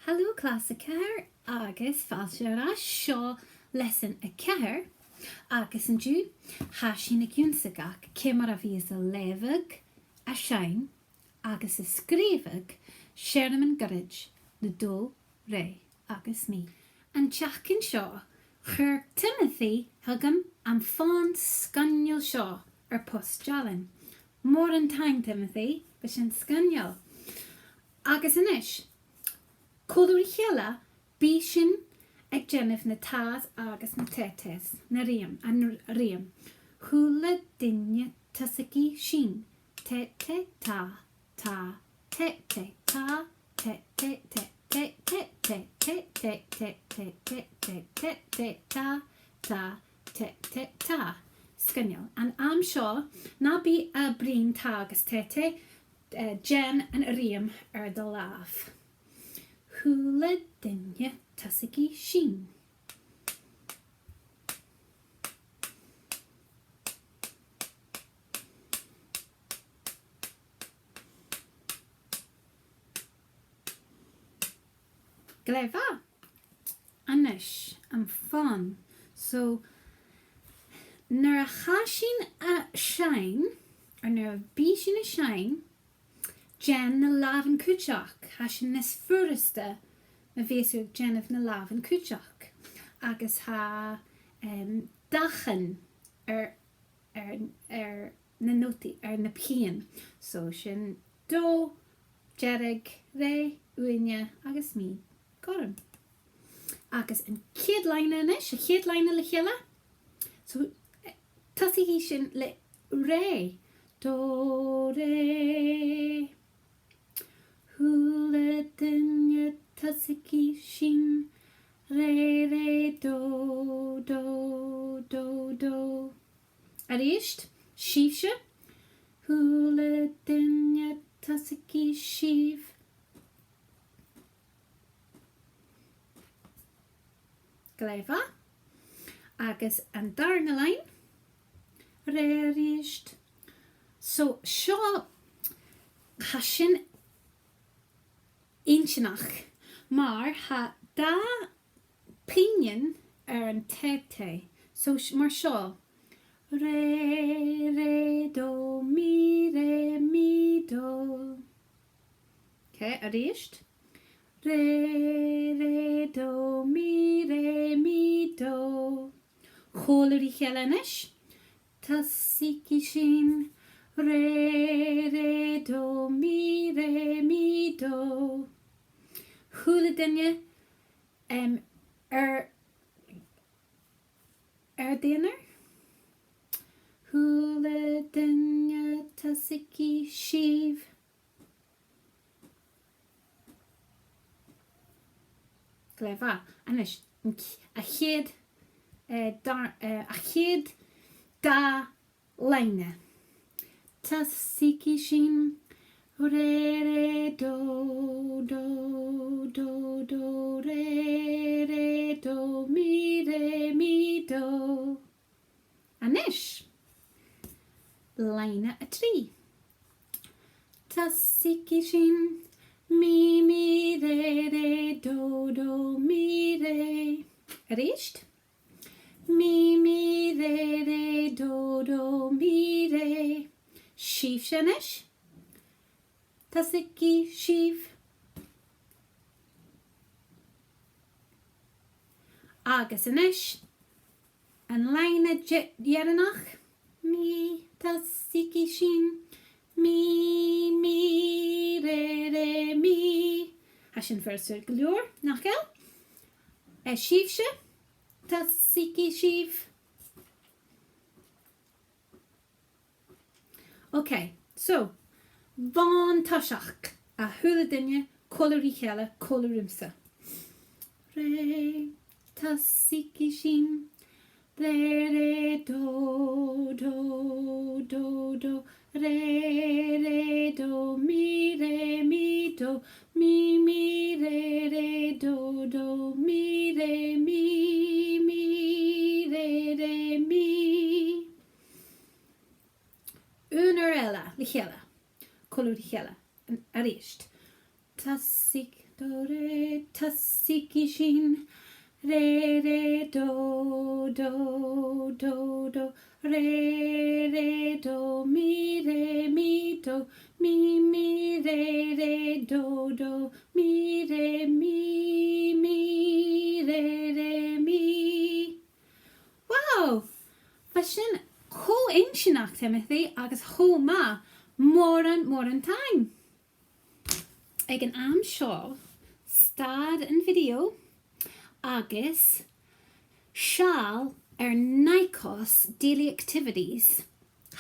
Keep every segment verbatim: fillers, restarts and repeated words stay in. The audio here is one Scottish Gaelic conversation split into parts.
Halò, Clas a Ceithir, agus fàilte air ais. Seo Leasan a Ceithir, agus an-diugh, tha sinn ag ionnsachadh ciamar a bhios a' leughadh, a' seinn agus a' sgrìobhadh searmon goirid na dò, rè agus mi. An t-seachdain seo, chuir Timothy thugam am fòn sgoinneil seo air post-dealain. Mòran taing, Timothy, bha sin sgoinneil. Agus a-nis, còmhla ri chèile, bidh sinn a' dèanamh na tas agus na tèiteas, na ruitheam, an r-, ruitheam. A h-uile duine, tòisichidh sinn. Tèite, ta, ta, tèite, ta, tèite, tèite, tèite, tèite, tèite, tèite, tèite, tèite, ta, ta, tèite, ta. Sgoinneil. An àm seo, na bi a' bruidhinn ta agus tèite, eh, dèan an ruitheam air do làmh. A h-uile duine, tòisichidh sinn. Glè mhath. A-nis, am fòn. So, nuair a tha sinn a' seinn, or nuair a bhios sinn a' seinn, dèan na làmhan cuideachd, tha sin nas furasta ma bhios tu a' dèanamh na làmhan cuideachd. Agus tha, em, dathan air, air, air na nòtaidhean, air na pian. So sin dò, dearg, rè, uaine agus mi gorm. Agus a' chiad loidhne a-nis, a' chiad loidhne le chèile. So, eh, tòisichidh sinn le rè. Dò, rè. A h-uile duine, tòisichidh sinn. Rè, rè, dò, dò, dò, dò. A-rithist, sibhse. A h-uile duine, tòisichidh sibh. Glè mhath. Agus an dàrna loidhne. Rè a-rithist. So, seo, tha sin inntinneach, mar tha dà phingin air an tèite. So, s-, mar seo. Rè, rè, dò, mi, rè, mi, dò. Ok, a-rithist. Rè, rè, dò, mi, rè, mi, dò. Còmhla ri chèile a-nis. Tòisichidh sinn. Rè, rè, dò, mi, rè, mi, dò. A h-uile duine, em, air, air d' aonar. A h-uile duine, tòisichidh sibh. Glè mhath. A-nis, an ch-, a' chiad, eh, dà-, eh, a' chiad dà loidhne. Tòisichidh sinn. Rè, rè, dò, dò, dò, dò, rè, rè, dò, mi, rè, mi, dò. A-nis, loidhne a trì. Tòisichidh sinn. Mi, mi, rè, rè, dò, dò, mi, rè. A-rithist. Mi, mi, rè, rè, dò, dò, mi, rè. Sibhse a-nis. Tòisichidh sibh. Agus a-nis, an loidhne de-, dheireannach. Mi, tòisichidh sinn. Mi, mi, rè, rè, mi. Tha sin furasta gu leòr, nach eil? Eh, sibhse, tòisichidh sibh. Ok, so, bhon toiseach, a h-uile duine, còmhla ri chèile, còmhla riumsa. Rè, tòisichidh sinn. Rè, rè, dò, dò, dò, dò. Rè, rè, dò, mi, rè, mi, dò. Mi, mi, rè, rè, dò, dò, mi, rè, mi, mi, rè, rè, mi. Aon uair eile, le chèile. Còmhla ri chèile. An, a-rithist. Tòisich, dò, Tòisichidh sinn. Re, re, do, do, do, do. Re, re, do, mi, re, mi, do. Mi, mi, re, re, do, do. Mi, re, mi, mi, re, re, mi. Wow! Bha sin cho inntinneach, Timothy, agus cho math. Mòran, mòran taing. Aig an àm seo, stad am video agus seall air Nikos daily activities.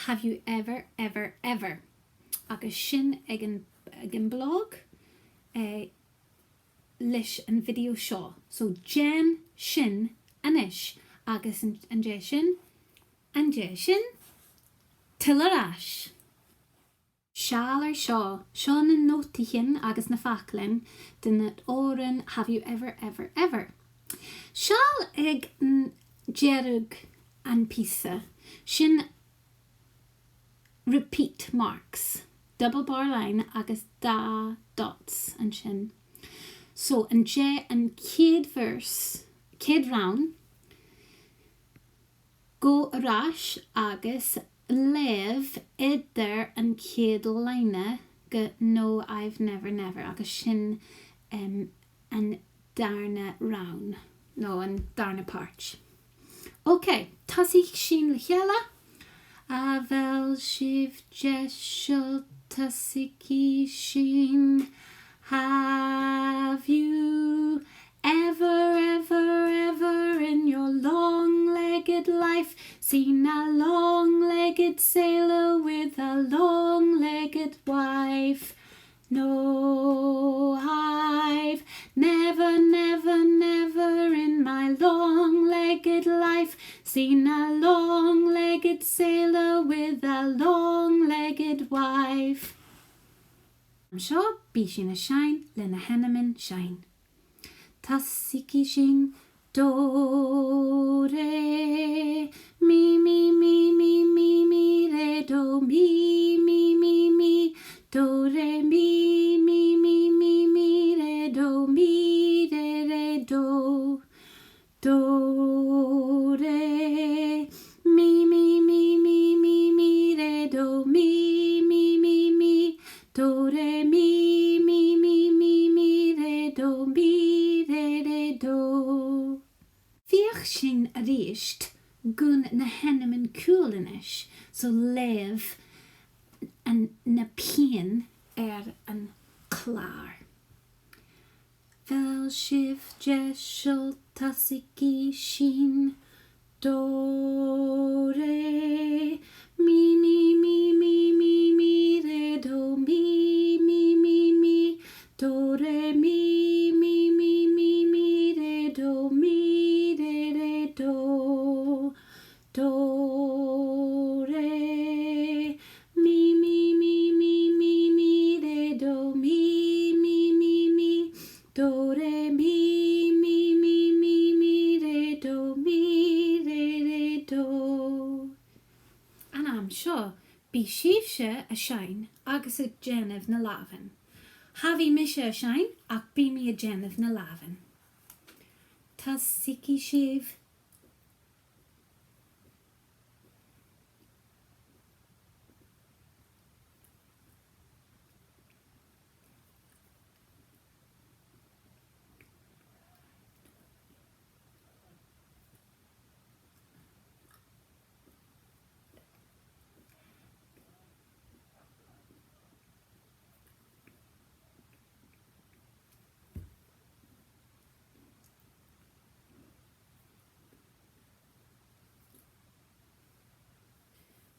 Have you ever, ever, ever? Agus sin aig an, aig an blog, eh, leis an video seo. So, dèan sin a-nis, agus an, an dèidh sin, an dèidh sin, till air ais. Seall air seo, seo na notaichean agus na faclan de na h-òrain Have you ever, ever, ever? Seall aig an deireadh an pìosa, sin repeat marks, double bar line agus dà dots an sin. So, an dèidh an chéad verse, chéad rann, gabh air ais agus leugh eadar an chéad loidhne gu No, I've never, never, agus sin, em, an dàrna rann, no an dàrna pàirt. Ok, tòisichidh sinn le chèile. A bheil sibh deiseil? Tòisichidh sinn. Have you ever, ever, ever in your long-legged life seen a long-legged sailor with a long-legged wife? No, I've never, never, never in my long-legged life seen a long-legged sailor with a long-legged wife. An seo, bidh sinn a' seinn le na h-ainmean seinn. Tòisichidh sinn. Do, re, mi, mi, mi, mi, mi, mi, re, do, mi, mi, mi, mi, do, re, mi, mi, mi, mi, mi, re, do, mi, re, re, do. Do, re, mi, mi, mi, mi, mi, mi, re, do, mi, mi, mi, mi, do, re, mi, mi, mi, mi, mi, re, do, mi, re, re, do. Feuch sinn a-rithist gun na h-ainmean cùil a-nis, so leugh an, na pian air an clàr. A bheil sibh deiseil? Tòisichidh sinn. Do, re, mi, mi, mi, mi, mi, mi, re, do, mi, mi, mi, mi, do, re, mi, mi, mi, mi, mi, re, do, mi, re, re, do. Do, re, mi, mi, mi, mi, mi, mi, re, do, mi, mi, mi, mi, do, re, mi, mi, mi, mi, mi, re, do, mi, re, re, do. An àm seo, bidh sibhse a' seinn agus a' dèanamh na làmhan. Cha bhi mise a' seinn, ach bidh mi a' dèanamh na làmhan. Tòisichidh sibh.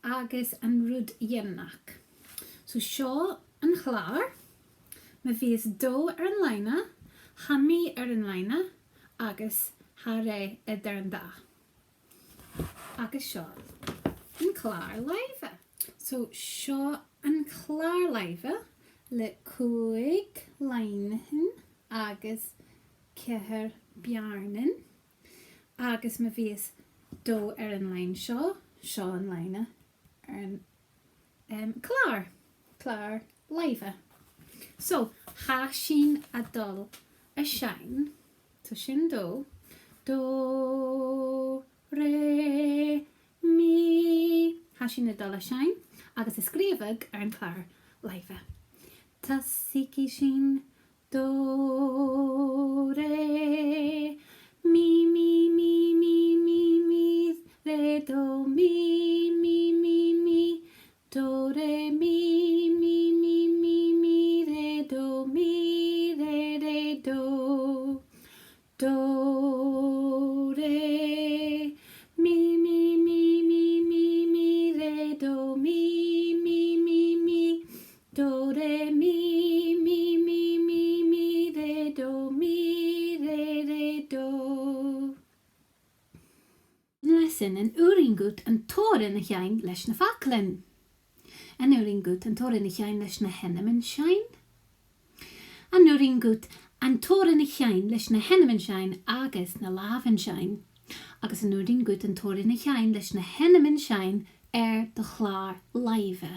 Agus an rud dheireannach. So seo an clàr. Ma bhios do air an loidhne, tha mi air an loidhne, agus tha re eadar an dà. Agus seo an clàr-làimhe. So seo an clàr-làimhe le còig loidhnichean agus ceithir beàrnan. Agus ma bhios do air an loidhne seo, seo an loidhne air an, em, clàr, clàr-làimhe. So, tha sinn a' dol a' seinn, so sin do, do, re, mi. Tha sinn a' dol a sheinn agus a' sgrìobhadh air an clàr làimhe. Tòisichidh sinn, do, re, mi, mi, mi, mi, mi, mi, re, do, mi, mi, mi, mi, do, re, mi, mi, mi, mi, mi, re, do, mi, re, re, do. Do, re, mi, mi, mi, mi, mi, mi, re, do, mi, mi, mi, mi, do, re, mi, mi, mi, mi, mi, re, do, mi, re, re, do. An uair sin, an urrainn dhut an t-òran a sheinn leis na faclan? An urrainn dhut an t-òran a sheinn leis na h-ainmean-seinn? An urrainn dhut an t-òran a sheinn leis na h-ainmean-seinn agus na làmhan-seinn? Agus an urrainn dhut an t-òran a sheinn leis na h-ainmean-seinn air do chlàr làimhe?